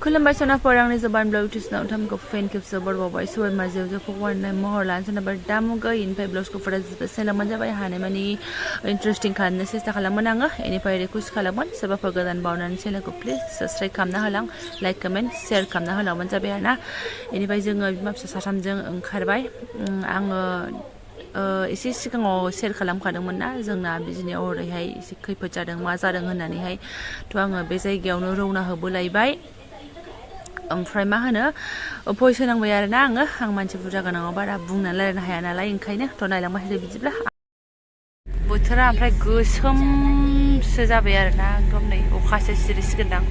खुलुमबाय सनाफोर आंनि Jobanivlog टिउसनाव नोंथांमोनखौ फेन खेबसे बरबावबाय सोर माजेव जो फगवाननाय महर लानो सोरनाबा दामुगा इनिफ्राय ब्लाउसखौ फरा सेलामोन जाबाय हानायमानि इन्टारेस्टिं खालामनो सेस्था खालामोन आङो इनिफ्राय रिकुवेस्ट खालामोन सोरबाफोर गोदान बावनानै चेनेलखौ प्लिज साबस्क्राइब खालामना होलां लाइक कमेन्ट शेयार खालामना होलांबानो जाबाय आरोना इनिफ्राय जोङो बिमा फिसा साथामजों ओंखारबाय आङो एसे सिगाङाव शेयार खालामखादोंमोन ना जोंना बिदिनो ओरैहाय एसे खैफोद जादों मा जादों होननानैहाय थ' आङो बे जायगायावनो रौना होबोलायबाय ओमफ्राय मा होनो भइस होनांबाय आरोना आं मानसि बुरजा गोनाङाव बारा बुंनानै रायलायनो हाया नालाय ओंखायनो थ' नायलांबाय थादो बिदिब्ला बोथोरा ओमफ्राय गोसोमसो जाबाय आरोना एकदम नै अखासो सिरिसिगोनदां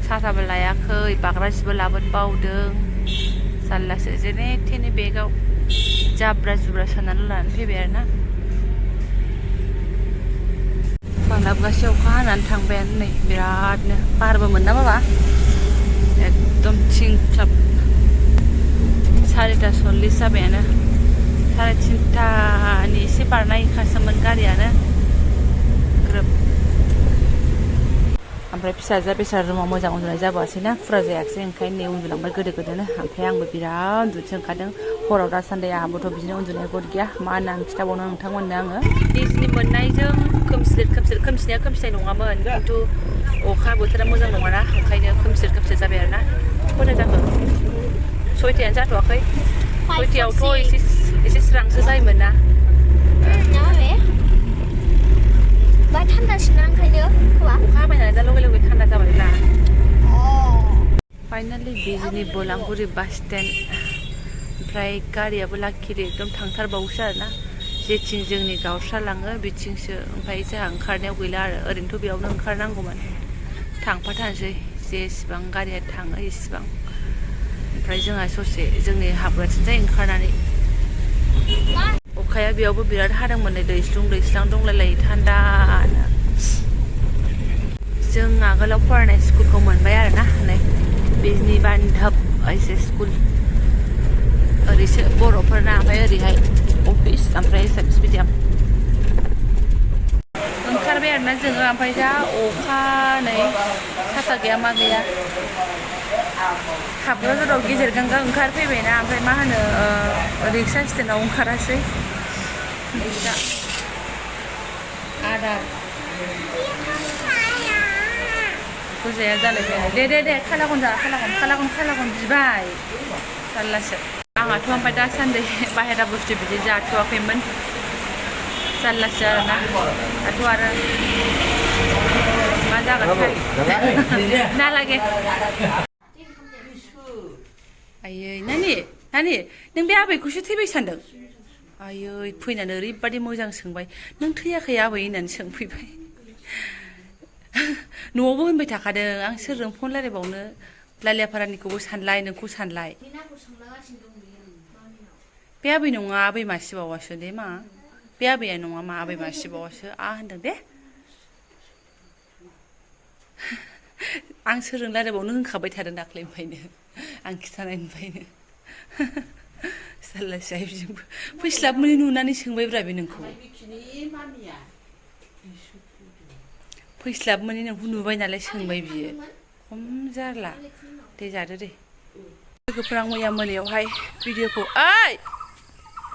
साथाबो लायाखै बाग्रा जिबो लाबोनो बावदों जारलासो जेने थेने बेगाव जाब्रा जुब्रा सोनानै लानानै फैबाय आरोना बांलाबगासे अखा हानानै थांबायानो नै बिरादनो बारबो मोन ना बाबा एकदम थिंख्लाब 4:40 जाबायानो 3:30नि एसे बारनायखासोमोन गारियानो ग्रोब ओमफ्राय फिसाजोआ बेसारा रुमाव मोजां उन्दुनाय जाबासैना फुरा जायाखिसै ओंखायनो नै उन्दुलांबाय गोदोनो ओमफ्राय आंबो बिराद उन्दुनोसो ओंखारदों हराव दासान्दि आंहाबोथ' बिदिनो उन्दुनाय गद गैया मा होनना आं खिथाबावनो नोंथांमोननो आङो बिजनि मोननायजों खोमसिनाया खोमसिनाय नङामोन खिन्थु अखा बोथोरा मोजां नङाना ओंखायनो खोमसि जाबाय आरोना खयथा जाखो 6थायानो जाथ'वाखै 6थायावथ' एसे स्रांसो जायोमोन ना थान्दासिन ना ओंखायनो अखा हाबाय नालाय दा लगे थान्दा जाबायब्ला फाइनालि बिजनि बलांगुरि बास स्टेन्ड ओमफ्राय गारियाबो लाखिरि एकदम थांथारबावोसो आरोना जेथिं जोंनि गावस्रालाङो बिथिंसो ओमफ्राय जोंहा ओंखारनायाव गैला आरो ओरैनोथ' बेयावनो ओंखारनांगौमोन थांफाथारसै जेसेबां गारिया थाङो इसेबां ओमफ्राय जोंहा ससे जोंनि हाबग्राथिंजाय ओंखारनानै अखाया बेयावबो बिराद हादोंमोन नै दैस्लां दंलायलायो थान्दानो जों आगोलाव फरायनाय स्कुलखौ मोनबाय आरोना नै बिजनि बान्धब एसे स्कुल ओरैसो बर'फोरना ओमफ्राय ओरैहाय अफिस ओमफ्राय एसामिस मिडियाम ओंखारबाय आरोना जोङो ओमफ्राय दा अखा नै साथा गैया मा गैया हाबग्रा जराव गेजेर गांगा ओंखारफैबायना ओमफ्राय मा होनो रिक्सा स्टेन्डआव ओंखारासै दा आदार गोजाया जालायबाय दे खालागन बिबाय जारलासो आंहाथ' ओमफ्राय दासान्दि बाहेरा बुस्थु बिदि जाथ'वाखैमोन जारलासो आरोना दाथ' आरो मा जागोनथाय नालागे आयै नानि नों बे आबैखौसो थैबाय सानदों आयै फैनानै ओरैबादि मोजां सोंबाय नों थैयाखै आबै होननानै सोंफैबाय न'आवबो होनबाय थाखादों आं सोरजों फन रायलायबावनो लालियाफारानिखौबो सानलाय नोंखौ सानलाय बे आबै नङा आबै मासेबावासो दे मा बे आबैया नङा मा आबै मासेबावासो होनदों दे आं सोरजों रायलायबावनो होनखाबाय थादों दाख्लैनिफ्रायनो आं खिथानायनिफ्रायनो जारलासो बिजोंबो फैस्लाब मोनै नुनानै सोंबायब्रा बे नोंखौ फैस्लाब मोनै नोंखौ नुबाय नालाय सोंबाय बियो खम जारला दे जादो दे लोगोफोरा आं मैया मोनायावहाय भिडिअखौ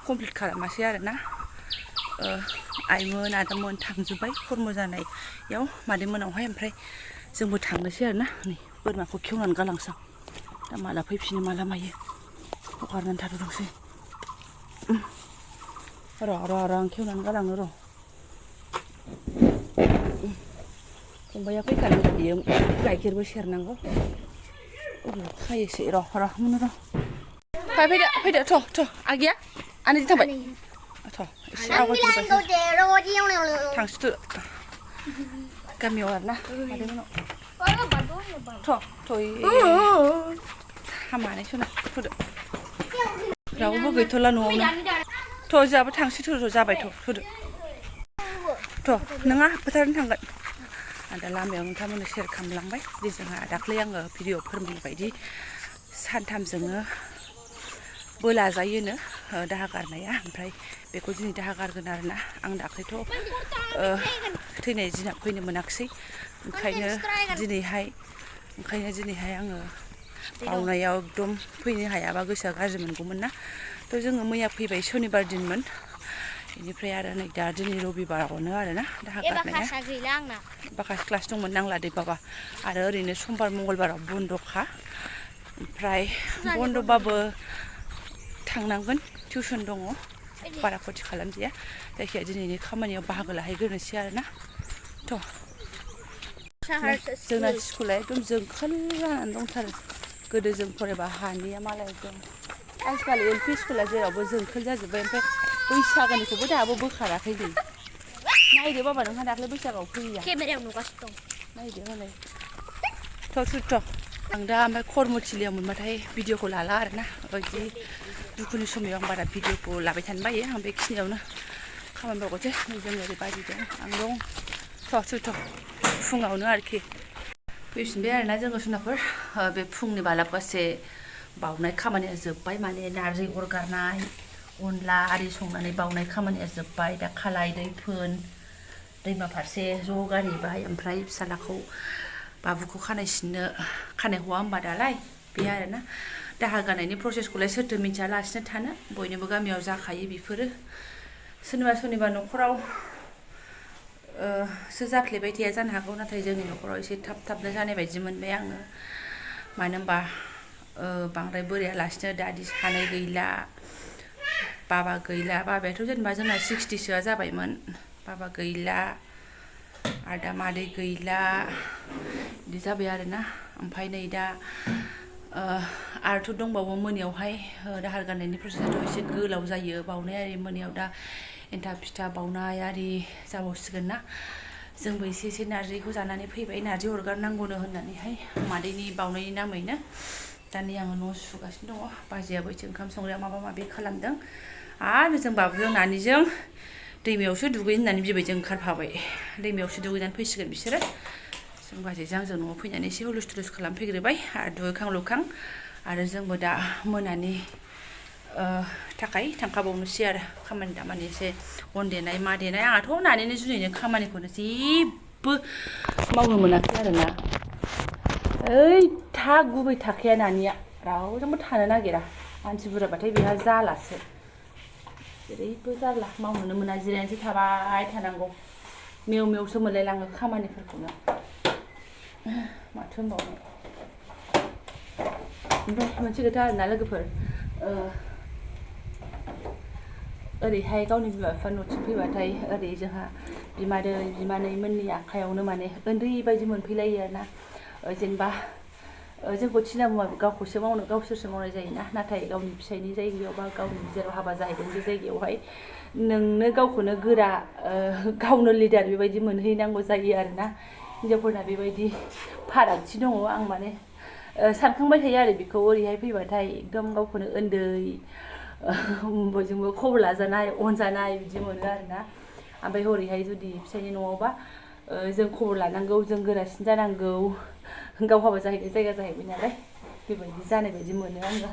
कमप्लिट खालामासै आरोना आइमोन आदामोन थांजोब्बाय खर्म जानायाव मादैमोनावहाय ओमफ्राय जोंबो थांनोसै आरोना नै बोरमाखौ खेवनानै गालांसां दा माला फैफिनो माला मायो हगारनानै थाथ'थोंसै र' आं खेवनानै गालांनो र' फंबाया फैखानांगौ बियो गाइखेरबो सेरनांगौ खायोसै र' मोनो र' फैदो थ' आगैया आनैजों थांबाय एसे आवगायफैबाय थांसैथ' गामियाव आरोना हामानै सना थ'दो रावबो गैथ'ला न'आवनो जोंहाबो थांसै जाबाय थ'दो नोंहा फोथारनो थांगोन आं दा लामायाव नोंथांमोननो शेयार खालामलांबाय जे जोंहा दाख्लै आङो भिडिअ फोरमायनाय बायदि सानथाम जोङो बोलाजायोनो दाहा गारनाया ओमफ्राय बेखौ दिनै दाहा गारगोन आरोना आं दाख्लैथ' थैनाय दिना फैनो मोनाखिसै ओंखायनो दिनैहाय आङो बावनायाव एकदम फैनो हायाबा गोसोआ गाज्रि मोनगौमोन ना थ' जोङो मैया फैबाय सनिबार दिनमोन बेनिफ्राय आरो नै दा दिनै रबिबारावनो आरोना दाहा गारनाया बाखास क्लास दंमोन नांला दे बाबा आरो ओरैनो समबार मंगलबाराव बन्द'खा ओमफ्राय बन्द'बाबो थांनांगोन टिउसन दङ बारा खथि खालामजाया जायखिया दिनैनि खामानियाव बाहागो लाहैग्रोनोसै आरोना थ' जोंना स्कुला एकदम जोंखोल जानानै दंथारो गोदो जों फरायबा हानिया मालाय दं आजिखालि एल पि स्कुला जेरावबो जोंखोल जाजोब्बाय ओमफ्राय बैसागोनिखौबो दाबो बोखाराखै नै नायदो बाबा नोंहा दाख्लै बैसागोआव फैया केमेरायाव नुगासिनो दं नायदो हनै थ' आं दा ओमफ्राय कर्मथिलियाव मोनबाथाय भिडिअखौ लाला आरोना बिदि दुखुनि समाव आं बारा भिडिअखौ लाबाय थानो बायो आं बेखिनियावनो खामानि मावगोनसै जों ओरै बाजिदों आं दं थ' फुङावनो आरोखि फैफिनबाय आरोना जोङो सोनाफोर बे फुंनि बालाबगासे बावनाय खामानिया जोब्बाय माने नारजि अरगारनाय अनला आरि संनानै बावनाय खामानिया जोब्बाय दा खालाय दैफोन दैमा फारसे ज' गारहैबाय ओमफ्राय फिसालाखौ बाबुखौ खानाय हौवा होमबा दालाय बे आरोना दाहा गारनायनि प्रसेसखौलाय सोरथो मिथियालासिनो थानो बयनिबो गामियाव जाखायो बेफोरो सोरनिबा न'खराव सो जाफ्लेबाय थाया जानो हागौ नाथाय जोंनि न'खराव एसे थाबनो जानाय बायदि मोनबाय आङो मानो होनबा बांद्राय बोरायालासिनो दादि सानै गैला बाबा गैला बाबायाथ' जेनेबा जोंना 60सोआ जाबायमोन बाबा गैला आरो दा मादै गैला बिदि जाबाय आरोना ओमफ्राय नै दा आरोथ' दंबावो मोनायावहाय दाहार गारनायनि प्रसेसाथ' एसे गोलाव जायो बावनाय आरि मोनायाव दा एन्थाब फिथा बावनाय आरि जाबावसिगोन ना जोंबो एसे नारजिखौ जानानै फैबाय नारजि अरगारनांगौनो होननानैहाय मादैनि बावनायनि नामैनो दा नै आङो न' सुगासिनो दङ बाजैयाबो एसे ओंखाम संग्रायाव माबा माबि खालामदों आरो जों बाबुजों नानिजों दैमायावसो दुगैनो होननानै बिबैजों ओंखारफाबाय दैमायावसो दुगैनानै फैसिगोन बिसोरो जों बाजैजों आंजों न'आव फैनानै एसे हुलुस थुलुस खालामफैग्रोबाय आरो दुगैखां लोबखां आरो जोंबो दा मोनानि थाखाय थांखाबावनोसै आरो खामानि दामानि एसे अन देनाय मा देनाय आंहाथ' नानिनो जुनैनो खामानिखौनो जेबो मावनो मोनाखै आरोना ओइ गुबै थाखाया नानिया रावजोंबो थानो नागिरा मानसि बुरजाबाथाय बेहा जालासो जेरैबो जारला मावनोनो मोना जिरायनानैसो थाबाय थानांगौ मेव मेवसो मोनलायलाङो खामानिफोरखौनो माथो होनबावनो ओमफ्राय मोनसे खोथा आरोना लोगोफोर ओरैहाय गावनि बिमा बिफा न'थिं फैबाथाय ओरै जोंहा बिमादै बिमानैमोननि आखायावनो माने उन्दै बायदि मोनफैलायो आरोना जेनेबा जोंखौ थिना गावसोरसो मावनाय जायोना नाथाय गावनि फिसायनि जायगायाव बा गावनि जेराव हाबा जाहैदों बे जायगायावहाय नोंनो गावखौनो गोरा गावनो लिडार बेबायदि मोनहैनांगौ जायो आरोना हिनजावफोरना बेबायदि फारागथि दङ आं माने सानखांबाय थायो आरो बेखौ ओरैहाय फैबाथाय एकदम गावखौनो उन्दै बयजोंबो खबर लाजानाय अनजानाय बिदि मोनो आरोना ओमफ्राय हरैहाय जुदि फिसायनि न'आवबा जों खबर लानांगौ जों गोरासिन जानांगौ गाव हाबा जाहैनाय जायगा जाहैबाय नालाय बेबायदि जानाय बायदि मोनो आङो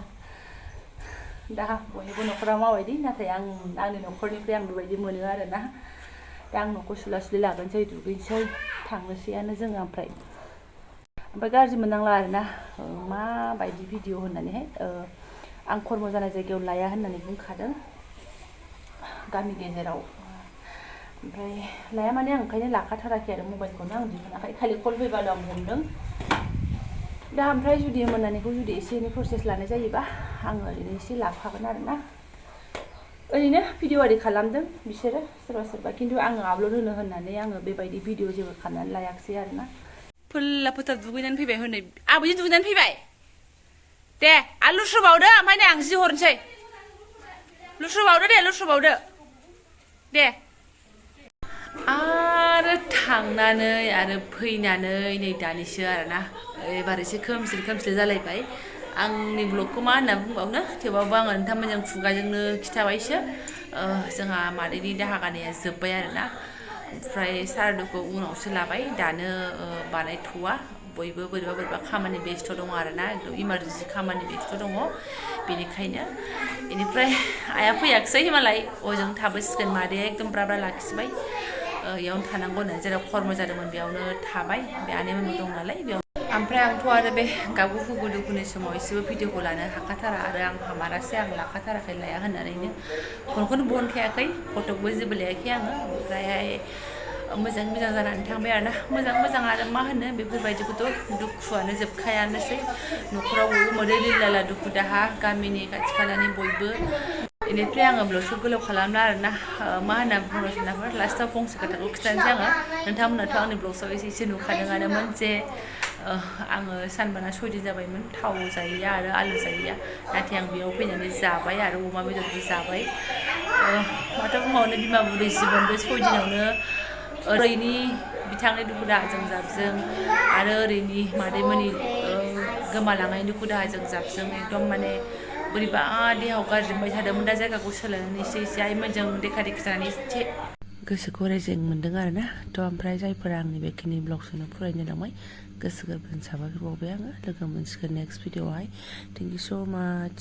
दा बयनिबो न'खराव माबायदि नाथाय आंनि न'खरनिफ्राय आं बेबायदि मोनो आरोना दा आं न'खौ सुला लागोनसै दुगैनोसै थांनोसैयानो जोङो ओमफ्राय गाज्रि मोननांला आरोना माबायदि भिडिअ होननानैहाय आं खर्म जानाय जायगायाव लाया होननानै बुंखादों गामि गेजेराव ओमफ्राय लाया माने आं ओंखायनो लाखाथाराखै आरो मबाइलखौनो आं दिहुनाखै खालि कल फैबाल' आं हमदों दा ओमफ्राय जुदि मोननानैखौ जुदि एसे एनै प्रसेस लानाय जायोबा आङो ओरैनो एसे लाफागोन आरोना ओरैनो भिडिअ आरि खालामदों बिसोरो सोरबा खिन्थु आङो आपल'ड होनो होननानै आङो बेबायदि भिडिअ जेबो खालामनानै लायाखिसै आरोना फोल्ला फोथार दुगैनानै फैबाय हनै आबैजों दुगैनानै फैबाय दे आरो लुस्रुबावदो ओमफ्राय नै आं जि हरनोसै लुस्रुबावदो दे आरो थांनानै आरो फैनानै नै दानिसो आरोना एबार एसे खोमसिल जालायबाय आंनि ब्लगखौ मा होनना बुंबावनो थेवबाबो आङो नोंथांमोनजों खुगाजोंनो खिथाबायसो जोंहा मादैनि दाहा गारनाया जोब्बाय आरोना ओमफ्राय सारादुखौ उनावसो लाबाय दानो बानायथ'वा बयबो बोरैबा खामानि बेस्थ' दङ आरोना एकदम इमारजेन्सि खामानि बेस्थ' दङ बेनिखायनो बेनिफ्राय आइया फैयाखिसै मालाय अजों थाबोसिगोन मादैया एकदम ब्रा लाखिबाय इयावनो थानांगौ होननानै जेराव खर्म जादोंमोन बेयावनो थाबाय बे आनैमोनबो दं नालाय बेयाव ओमफ्राय आंथ' आरो बे गाबु हुगु दुखुनि समाव एसेबो भिडिअखौ लानो हाखाथारा आरो आं हामारासै आं लाखाथाराखै लाया होननानैनो फनखौनो बहनखायाखै फटकबो जेबो लायाखै आङो ओमफ्रायहाय मोजां जानानै थांबाय आरोना मोजां आरो मा होनो बेफोरबायदिखौथ' दुखुआनो जोबखायानोसै न'खराव बयबो मोदै लिलाला दुखु दाहा गामिनि खाथि खालानि बयबो बेनिफ्राय आङो ब्लगखौ गोलाव खालामला आरोना मा होनना बुंनो सानाफोर लास्टआव फंसे खोथाखौ खिथानोसै आङो नोंथांमोनाथ' आंनि ब्लगसआव एसे नुखादोंआनोमोन जे आङो सानबाना 6 दिन जाबायमोन थाव जायैया आरो आलु जायैया नाथाय आं बेयाव फैनानै जाबाय आरो अमा बेदरबो जाबाय माथो बुंबावनो बिमा बुरै जिबन बे 6 दिनावनो ओरैनि बिथांनि दुखु दाहाजों जाबजों आरो ओरैनि मादैमोननि गोमालांनाय दुखु दाहाजों जाबजों एकदम माने बोरैबा देहायाव गाज्रि मोनबाय थादोंमोन दा जायगाखौ सोलायनानै एसे आइमोनजों देखा जानानै एसे गोसोखौ रेजें मोनदों आरोना ओमफ्राय जायफोरा आंनि बेखिनि ब्लगसोनो फरायनो लांबाय गोसो गोरबोजों साबायखर बावबाय आङो लोगो मोनसिगोन नेक्स्ट भिडिअआवहाय थेंक इउ स' माच